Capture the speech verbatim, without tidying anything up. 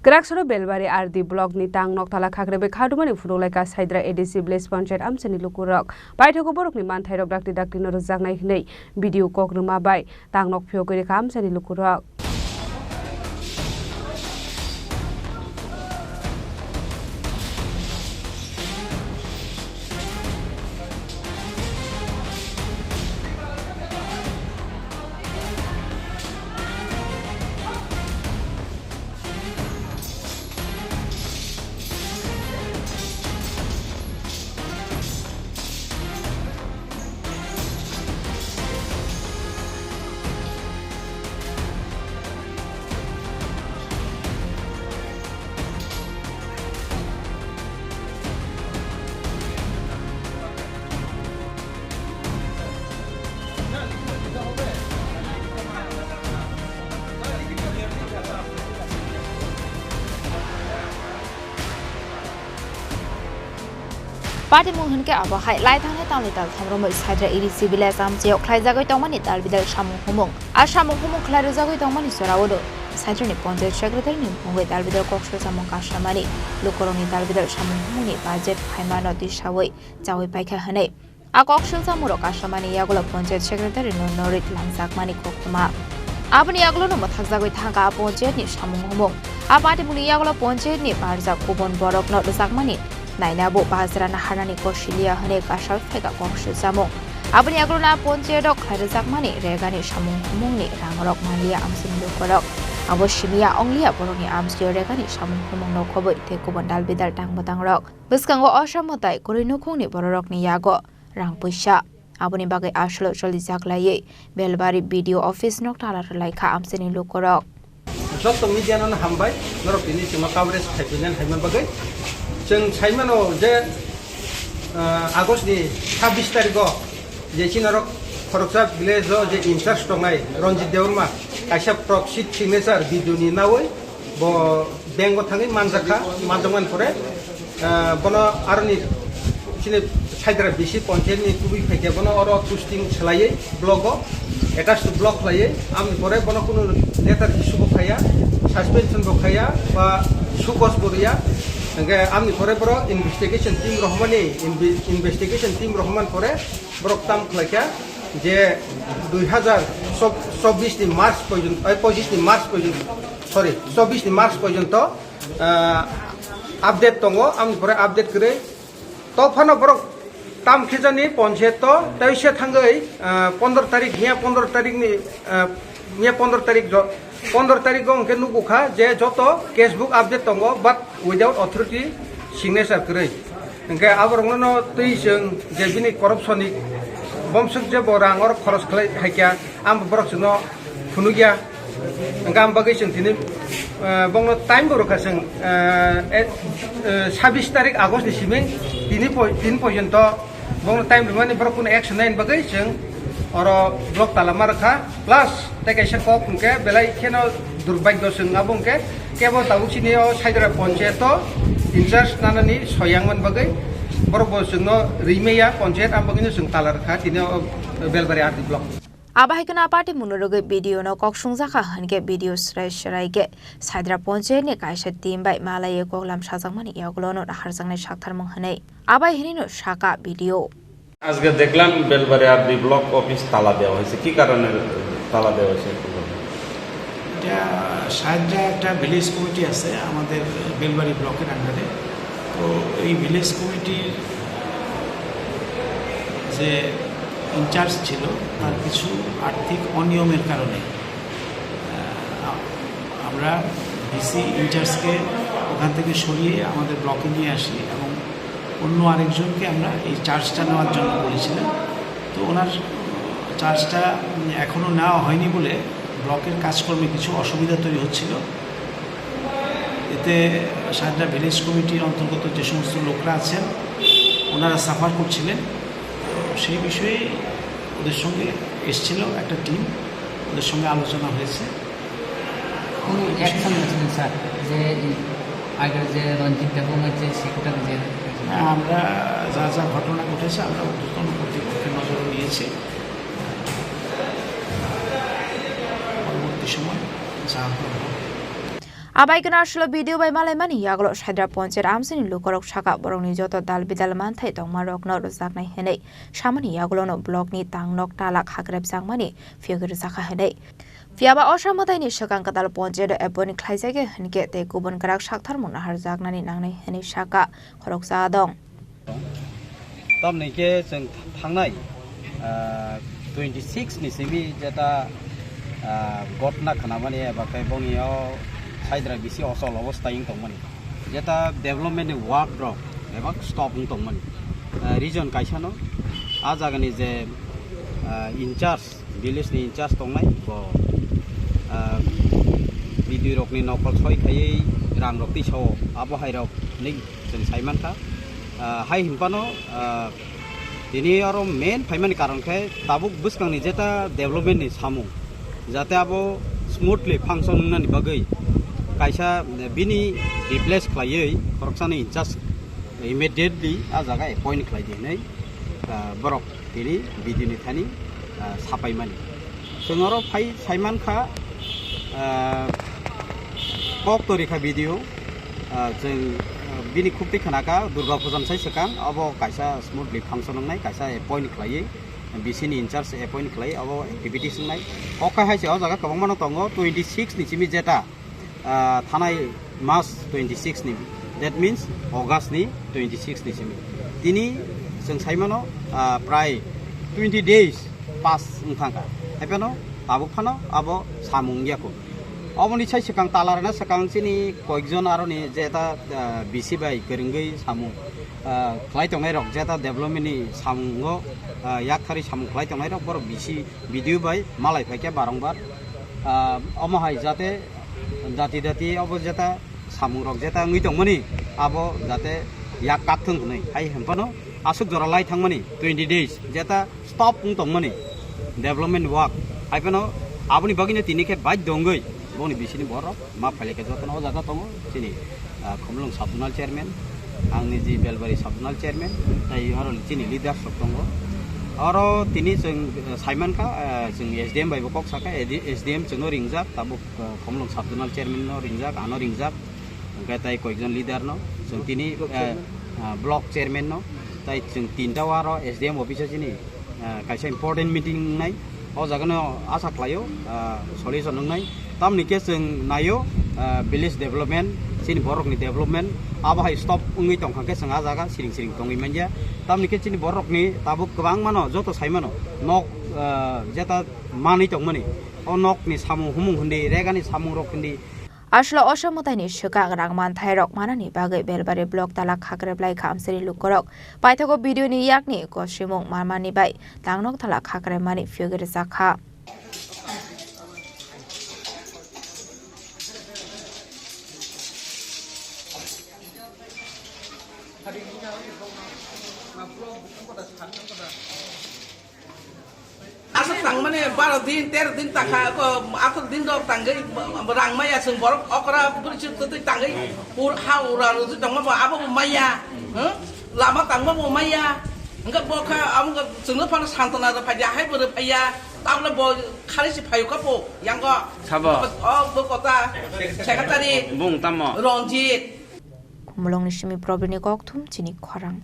Twraksoro Belbari R D block ni tang Noktala khakrebai khadumani phunuk laikha Saidra A D C village panchayat amchaini lukurok. Paithago borokni manthairok dakti dakti no rwjaknai hwnwi B D O kok rwma bai tang nok phiyogwi rikha amchaini lukurok. Patimung hwnkhe abo hai lai thangnai tamni tal thamrwmwi Saidra A D C village amchaio khlaijagwi tongmani dalbidal samung humung. A samung humung khlai rwjagwi tongmani jorao Saidra ni panchayat secretary ni mungwi dalbidal kok sujamung kasamani lukurokni dalbidal samung humungni budget phaimano tisawi chawi paikha hwnwi. A kok sujamung rok kasamani yagulo panchayat secretary no norit langjakmani koktwma. Aboni yagulo no mwthakjagwi thangkha a panchayat ni samung humung. A patimungni yagulo panchayat ni barjak kubun borok no rwjakmani naina bo bajra naharnani kosiliya hwnwi kasal phaikha kok sujamung. Aboni yagulo no a panchayat o khlai rwjakmani regani samung humung ni rang rok manliya amsini lukurok. Abo simiya ongliya borokni amsio regani samung humung no khobwi tei kubun dal bidal tang bwtang rok. Bwskango Osa mwtai kwrwi nukhungni bororokni yago rang puisa. Aboni bagwi aswk cholijak laiwi Belbari B D O office Noktala rwlaikha amchaini lukurok. Joto media no hambai, norok tini chwngno coverage khaipinani haima bagwi. Chwng saimano je, ah, August ni sabbish tarikh o je chini norok khoroksa village o je in charge tongnai Ranjit Debbarma kaisa proxy signature video ni nawi bo bank o thangwi manjakha, manjakmani pore, ah, bono aroni chini Saidra B C panchayat ni kubui phaikhe bono oro posting swlaiwi block o, attach to block khlaiwi, amni pore bono kunu letter issue bo khaiya, suspension bo khaiya, ba sukos bo riya. Hingke amni pore borok investigation team rohormani, inve-, investigation team rohormani pore borok tam khlaikha je dui hazar chobbish ni March porjonto, eh, pochish ni March porjonto, sorry, chobbish ni March porjonto, ah, update tongo, amni pore update kwrwi. To phano borok tam khejani ponchayat to, tei se thangwi, ah, pondro tarik, hiya pondro tarik ni, ah, hiya pondro tarik jo-, pondro tarik o hwnkhe nukukha je joto case book update tongo, but without authority signature kwrwi. Hwnkhe aborokno no twi chwng je bini corruption ni bomswk je bo rang oro khoros khlai khaikha, ang borok chwngno phunukya. Hwnkhe ang bagwi chwng tini, eh, bongno time bo rwkha chwng, eh, eh, eh, sabbish tarik August ni simi tini poi-, tini porjonto bongno time rwmani borok kunu action naini bagwi chwng oro block tala ma rwkha. Plus tei kaisa kok hwnkhe belai kheno durbagyo chwng abo hwnkhe kebo tabuk chini o Saidra ponchayat o in charge nanani soyang man bagwi borok bo chwngno rimaya ponchayat, ang bagwino chwng tala rwkha tini o Belbari R D block. Abo hai kheno a party mungno rwgwi B D O no kok sungjakha hwnkhe B D O swrai swrai khe Saidra ponchayat ni kaisa team bai malaiwi koklam sajakmani yagulo no naharjaknai saktharmung hwnwi. Abai hinwi no saka B D O. আজকে দেখলাম Belbari RD block office তালা দেওয়া হয়েছে, কি কারণে তালা দেওয়া হয়েছে একটু বলবেন? এটা সাহায্যে একটা ভিলেজ কমিটি আছে আমাদের বেলবাড়ি ব্লকের আন্ডারে। তো এই ভিলেজ কমিটির যে ইনচার্জ ছিল, তার কিছু আর্থিক অনিয়মের কারণে, আহ, আমরা ডিসি ইনচার্জকে ওখান থেকে সরিয়ে আমাদের ব্লকে নিয়ে আসি এবং অন্য আরেকজনকে আমরা এই চার্জটা নেওয়ার জন্য বলেছিলাম। তো ওনার চার্জটা এখনও নেওয়া হয়নি বলে ব্লকের কাজকর্মে কিছু অসুবিধা তৈরি হচ্ছিল। এতে সাদরা ভিলেজ কমিটির অন্তর্গত যে সমস্ত লোকরা আছেন, ওনারা সাফার করছিলেন। তো সেই বিষয়ে ওদের সঙ্গে এসছিল একটা টিম, ওদের সঙ্গে আলোচনা হয়েছে। কোনো অ্যাকশন নিয়েছিলেন স্যার, যে আগের যে রঞ্জিত দেববর্মার যে সেক্রেটারি যে হ্যাঁ, আমরা যা যা ঘটনা ঘটেছে, আমরা ঊর্ধ্বতন কর্তৃপক্ষের নজরে নিয়েছি। পরবর্তী সময় যা হবে। Abai khe aswlo video bai malaimani yagulo Saidra Ponchayat amchaini lukurok sakha borokni joto dal bidal manthai tongmarokno rwjaknai hwnwi samani yagulono blockni tangnok talak hakrepjakmani phiyogwi rwjakha hwnwi. Phiyaba Osa mwtaini swkang kwtal ponchayat appoint khlaijak ya hwnkhe tei kubun kwrak saktharmung naharjaknani nangnai hwnwi sakha khoroksa adong. Tamni khe chwng thangnai, ah, twenty six ni simi jeta, ah, gotna khnamani eba khe boni o Saidra bisi osol obostha wng tongmani. Jeta development ni work rok eba stop wng tongmani. Ah, reason kaisa no, ah jagani je, ah, in charge, village ni in charge tongnai bo, ah, B D O rokni nokol soi khaiwi rang rok tisao abo hai rok ni chwng sai mankha. Ah, hai hinphano, ah, tini oro main phaimani karon khe tabuk bwskangni jeta development ni samung, jate abo smoothly function wngnani bagwi kaisa bini replace khlaiwi khoroksani in charge immediately ah jaga appoint khlai di hwnwi, ah, borok tini B D O ni thani, ah, sapaimani. Chwng oro phai saimankha, ah, kok torikha B D O, ah, chwng, ah, bini khukti khnakha Durga Pujan sai swkang abo kaisa smoothly function wngnai, kaisa appoint khlaiwi, B C ni in charge appoint khlai abo activities wngnai. Kok hai hai se o jaga kwbangmano tongo, twenty six ni simi jeta ah, thanai mas twenty six ni, that means August ni twenty six ni simi. Tini chwng saimano, ah, prai twenty days pass wng thangkha. Haiphano tabuk phano abo samung yakho. Oboni sai swkang talarna swkang chini koikjon aroni jeta, ah, B C bai kwrwngwi samung, ah, khlai tongnai rok, jeta development ni samungo, ah, yaktharwi samung khlai tongnai rok borok B C, B D O bai malai phaikha barongbar. Ah, omo hai jate dati dati obo jeta samung rok jeta wngwi tongmani abo jate yak kap thung hwnwi hai hinphano aswk jora lai thangmani twenty days jeta stop wng tongmani development work haiphano aboni bagwino tini khe baidhyo wngwi boni bisini borok ma phailai khe jotono o jaga tongo chini, ah, Khumulwng sub zonal chairman, ang niji Belbari sub zonal chairman, tai oro chini leaders rok tongo. Oro tini chwng, ah, saimankha, ah, chwng S D M bai bo kok sakha, S D M chwngno ringjak, tabuk, ah, Khumulwng sub zonal chairman no ringjak, ano ringjak, hwnkhe tai koikjon leader no chwng tini, ah, ah, block chairman no, tai chwng tinta o aro S D M office o chini ah, kaisa important meeting wngnai. O jagano asa khlaio, ah, solution wngnai. Tamni khe chwng naio, ah, village development, chini borokni development, abo hai stop wngwi tongkha khe chwng ah jaga siring siring tongwi manya. Tamni khe chini borokni tabuk kwbangmano joto saimano nok, ah, jeta manwi tongmani. O nokni samung humung hindi, regani samung rok hindi, Aswlo Osa mwtaini swkang rang manthairok manani bagwi Belbari block talak khakreblai kha amchaini lukurok. Paithago B D O ni yakni kosimung manmani bai tangnok talak khakre mani phiyogwi rwjak kha. Aswk tangmani baro din, tero din tangkha, ko atharo din rok tangwi rang maya chwng borok okra bwrwi chwng twtwi tangwi ur-, ha ura rwjak tongma bo abo bo maya, hmm? Lama tangma bo maya, hwnkhe bo kha amo chwngno phano santona rw phaiya, hai bo rw phaiya, tabole bo khali se phaio kha bo yango. Sabo? O bo kota secretary. Bung tamo? Ranjit. Khumulwngni simi Probini Kokthum chini khorang.